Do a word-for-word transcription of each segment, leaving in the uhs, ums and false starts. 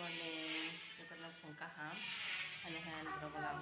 Morning, jotono phung kaham. Ani hai ani borok lam.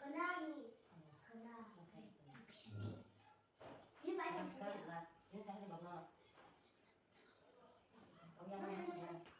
Khwnani, khwna. Ni bai tong khwna. An, an, an, an, an, an, an.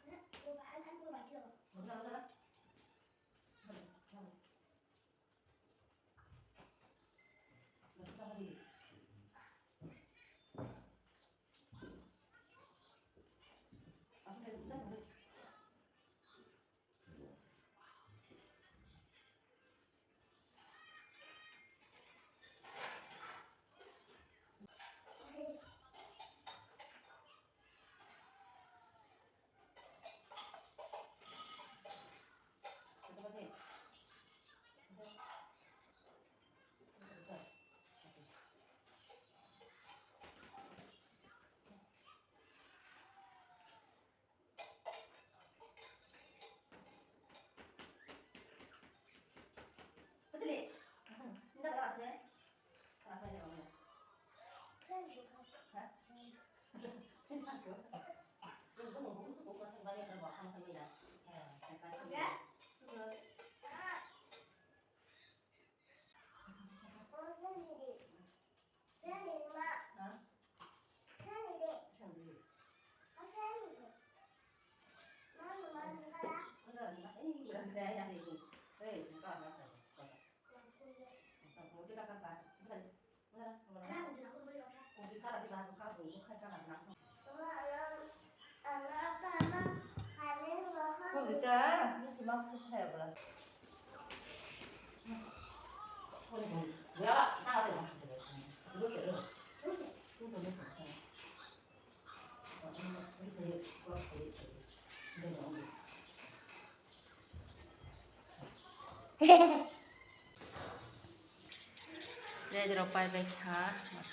Rejrok paibai kha,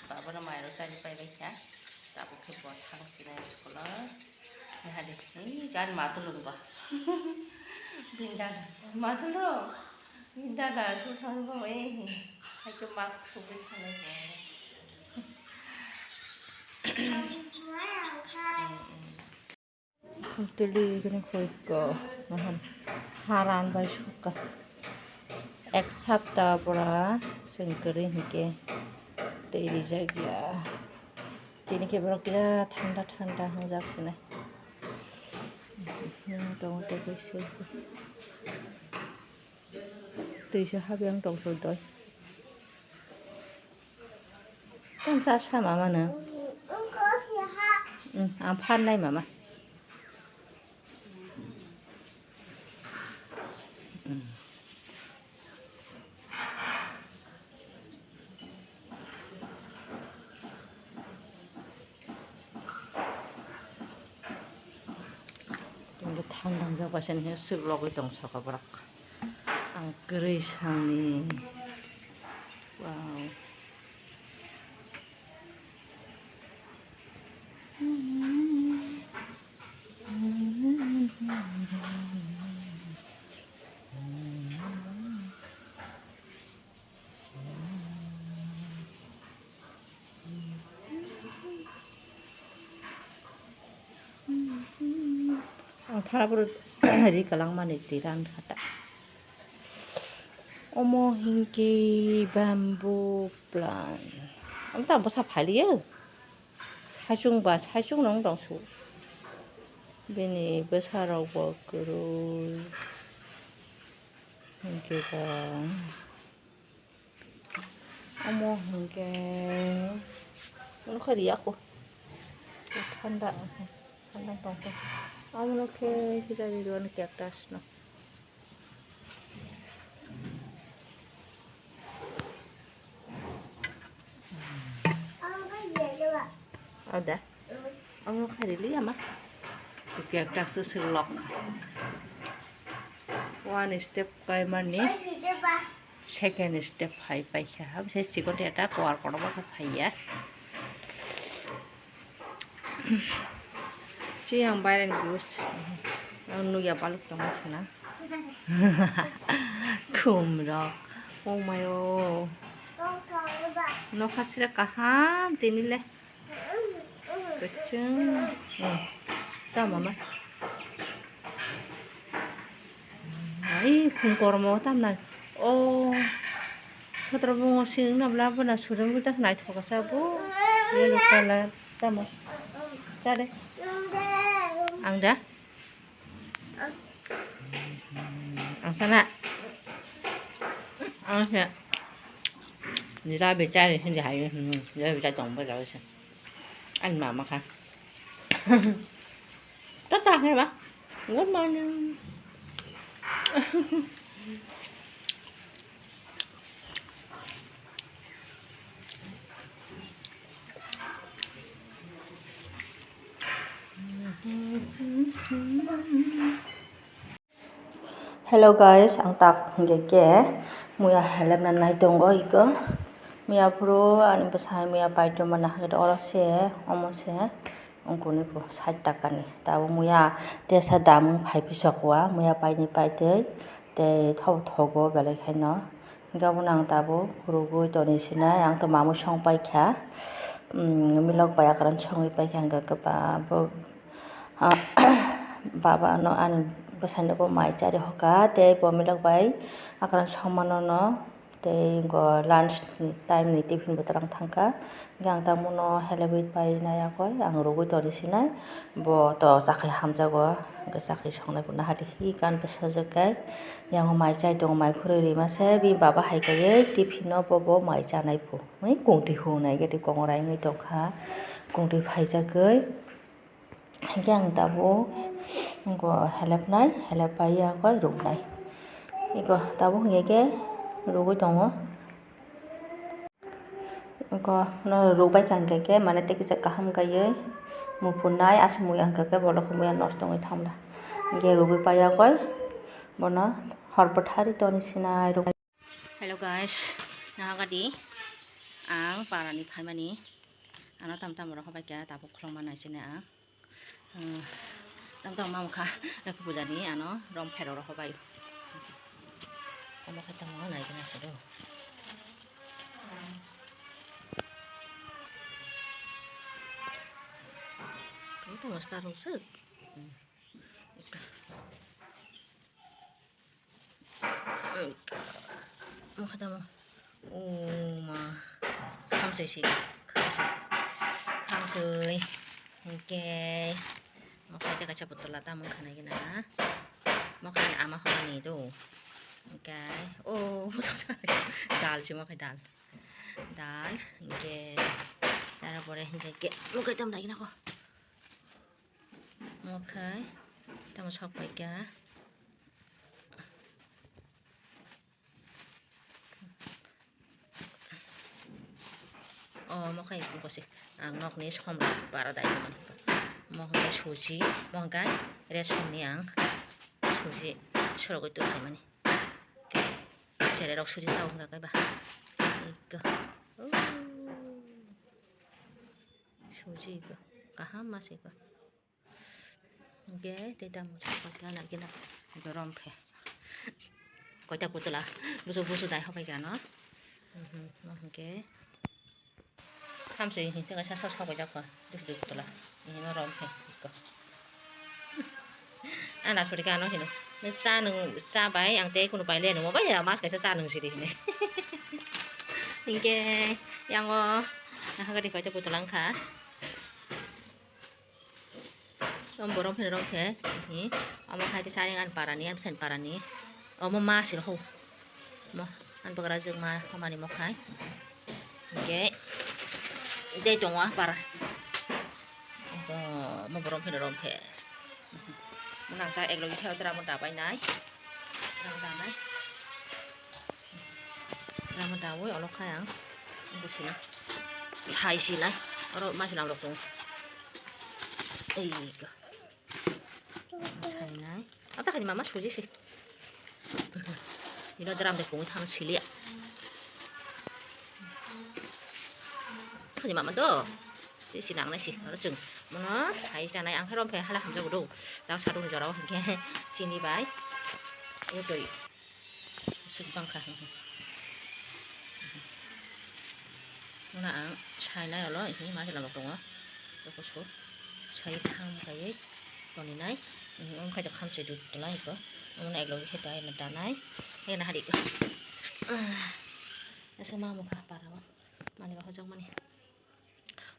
tabukhe mairok chari paibai kha, tabukhe bo thang sinai school o. Hai de, ei gan matulung ba. Bini dada, matulung. Bini dada, su thang bo, ei, hai khe mask thubui thanai bo. Tuli kene koi ko, mahan haran bai sukha. Ek sapta pora sengkari hingke tei rijak ya. Tini khe borok kira thanda thanda hangjak sinai. Tongo tei kaisa. Twisa habiyang tong sodoi. Tong cha sa mama no. Hmm, ang phan nai mama. Hmm. Tongbo thang langjak bai sani hwnwi swk logwi tong saka borok. Ang kwrwi sangni. Wow. Thara bwrwi ri kwlangmani twi ran kha ta. Omo hinkhe bamboo plant. Omo ta bwsa phailiya. Saichung ba saichung rok wng tong su. Bini bwsa rok bo kwrwi. Hinkhe ba. Omo hinkhe nokha riya kho. Thanda, thanda tongkha. Omo nokhe sida ri rwani cactus no. Ada. Omo khairili ama. Cactus swrwlok. One step kaimani. Second step hai paikha. Habse chikon eta kuar kotorma khe phaiya. Chiyang bairani views. Ang nukya baluk tongo khna. Khumrok. Oh mayo. Nokha sira kaham tini le. Kwchwng. Hmm. Ta mama. Ai, khum kormo tamnai. Oh. Khotro bungo sing na bla bana sudum ta naithok sa bo. Yellow color. Tamo. Cha de. Ang da. Ang sana. Ang sa. Jira bechari hindi hayo. Hmm. Jira bechari tong ba jaw sa. Ani mama kha. Tata khe ba. Good morning. Hello guys, ang tak hingke ke muya helepna nai tongo iko. Muya phuru ani bwsai muya paitoma nahagwi oro se, omo se, wngkuni pho sait takani. Tabuk muya tesa dam wng phai pisokwa, muya paini paitwi tei thobo thogo belai kheno. Hingke abono ang tabuk rugwi toni sinai, ang to mamwi song paikha, milok bai akwran songwi paikha, hingke khe ba bo. Ah, baba no ani bwsai no bo mai chari hoka tei bo milok bai akwran songmano no tei go lunch ni time ni tiffin bo twlang thangkha. Hingke ang tamo no helebwi pai nai yakoi ang rugwi toni sinai bo to chakhai hamjago hingke chakhai songnai bo nahadi hi gan bwsajwk kai yango mai chai tongo mai khurui rima se bini baba hai kaiye tiffin no bobo mai chanai phu. Mai kungtwi hunai gete kongrai wngwi tongkha kungtwi phaijagwi. Hingke ang tabuk go helep nai, helep pai ya koi ruk nai. Iko tabuk hingke ke rugui tongo. Iko no ruk bai kha hingke ke mane tei kisa kaham kaiye mupun nai aswk muya hingke ke bolok muya nosto wngoi thamla. Hingke rugui pai ya koi bono hor bwthari toni sinai ruk. Hello guys, nahagadi ang parani phaimani ano tam tam rok hobai kha tabuk khulokma nai chini ang tam tam mamkha rakhi pujani ano rom pherok rok hobai omo khe tamo nai khe nai khe do tamo star rok swk. Mokhe tamo. O ma. Khamsoi si. Khamsoi. Khamsoi. Hingke. Mokhai tei kaisa botol la tamung khanai gina. Mokhai ama hwnani do. Hingke. O. Dal si mokhai dal. Dal. Hingke. Tarpore hingke ke. Mokhai tam nai gina ko. Mokhai. Tamo sok pai kha. O mokhai bwswi ang nokni somrok bara dai tongmani. Mo hwnkhe suji, mo hwnkhe resonni ang suji surugwi tongphaimani. Chererok suji sao hwnkha khe ba. Ikko. Suji ikko. Kaham ma se ikko. Hingke tei tamo sa koita nai khe na rom khe koita putula busu busu dai hobai kha no. Mhm, no hingke hamsoi hingke kaisa sa sa koijak kho dusu dui putula. Ini no rom khe ikko. Ang na sori ka ano hino. Cha nung, cha bai ang tei kunu pai le nung bai ya mas kaisa cha nung siri hini. Hingke yango nahagari kaisa putulang kha. Om borom hino rong khe hi. Omo khai te saring an parani, an sen parani. Omo ma siro ho. Mo, an bagra jwk ma, hamani mo khai. Hingke, tei tongo a para. Eko, mo borom pheno rom khe. Mo nang ta ek logi khe dra mo da bai nai. Dra mo da nai. Dra mo da oi, olo khai ang. Bo sina. Sai sinai. Oro ma sinam rok tongo. Ei, ko. Sainai. Ata kani mama suji si. Ino drum de kung thang sili. Kani mama do. Si si nang nai si. Aro chwng. Mono sai sanai ang khe rom phe hala hamjago do. Tao sadung jorao hingke sini bai. Oi toi. Suk bangkha. Mona ang sainai olo, ini ma jela tongo. Toko so. Sai tham kai toninai. Ini ong khai to kham se dut tonai ko. Mona ek logi khe dai na danai. He na hari ko. Asa ma mukha para wa. Mani ba hojak mani.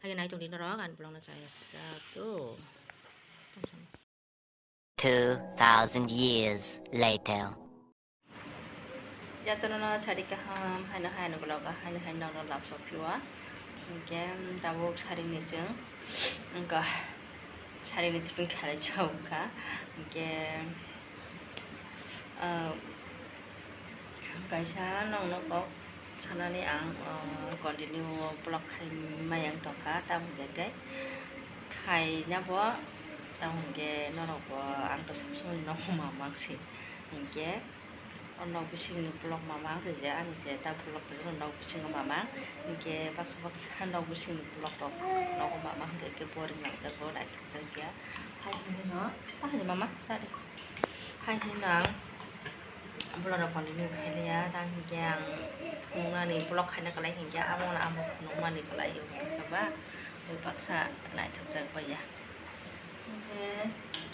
Hai nai tong di norok, ang bolong na chai sa to. Two thousand years later. Jotono no sari kaham, haino haino vlog, haino haino no love sok phiwa. Hingke tabuk saring ni chwng, wngkha saring ni tipin khalai chao wngkha. Hingke, ah, kaisa nongno kok sanani ang, ah, continue vlog khai maya wng tongkha, tamo hingke khe khaina bo, tamo hingke norok bo ang to sabsongo nogo mamang se, hingke o nok bisingni vlog mamang se je ani je ta vlog tongmani nok bisingo mamang, hingke baksa baksa nok bisingni vlog rok nogo mamang hingke boring nangjago naithokjakya. Hai hwnwi no, ta hai mama sadi. Hai hwnwi no ang vlog rok continue khailiya, tamo hingke ang phunuknani vlog khaina kwlai hingke amo no amo phunukmani kwlai wngkha ba, bai baksa naithokjak baiya. Hingke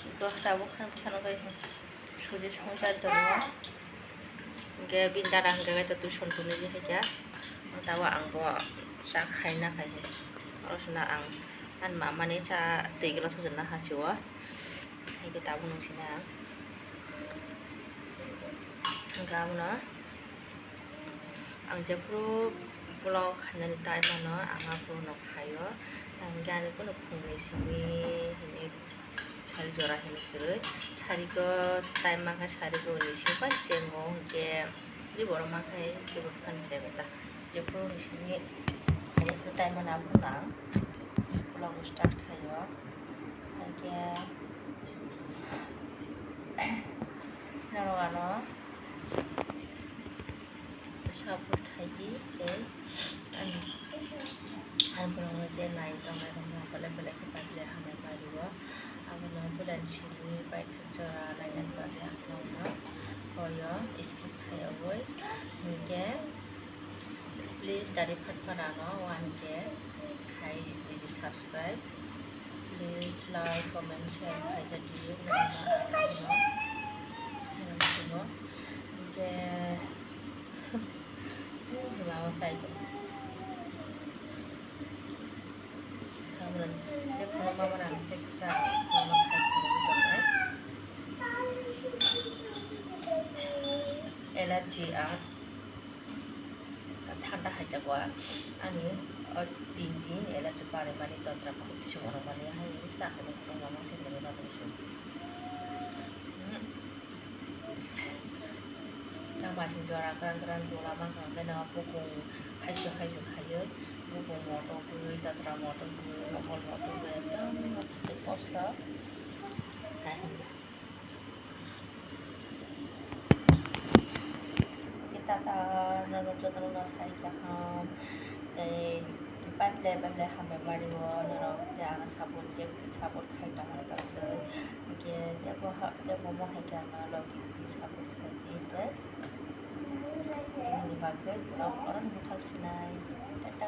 iko tabuk han bwsano bai suji songchar tongo. Hingke bini dada hingke khe tuition tonwi haikha. Tabuk ang bo cha khaina khai. Oro sona ang ani mamani cha twi glass o sona hachio. Hingke tabuk nung sina ang. Hingke abono ang jephuru vlog khainani time ano ang aphuru no khaio. Hingke ani kunu phungni simi hini sari jora hini kwrwi. Sari ko time mankha sari ko ni simi bai chengo hingke. Tei borok mankhe teibo phano chai ta. Jephuru ni simi, jephuru time o nang phuru ang vlog start khaio. Haikhe norok ano support khai di tei ani, ani borok no je nai tongnai rok no belai belai khe pai hambai pari o. Abono belai ni simi paithak jora naina bagwi ang nokno hoyo skip khaiyawi. Hinkhe please dari phatpharano one K khai di subscribe. Please like, comment, share khaijadi. Hinkhe Mama chai tong. Kabrang, je kono mama rang je kisa mama khai tong tong ai. Allergy a thanda hai jago ani o tin din allergy bare mani totra khuk tisi moro mani hai sa kono kono mama se mani batung su. Tang masing jora gran gran dula mankha, beno bukung haisu haisu khaiwi, bukung motogwi, tatra motogwi, mokol motogwi, ekdom masing kosto. Kita ta nono jotono no sai kaham, tei pai ple pai ple hambai mari o norok, tei ano support je support khai tongmani bagwi. Hingke tebo ha, tebo mo hai khe ang logi di support khai di tei nini bagwi borok oro ni bwthak sinai tei ta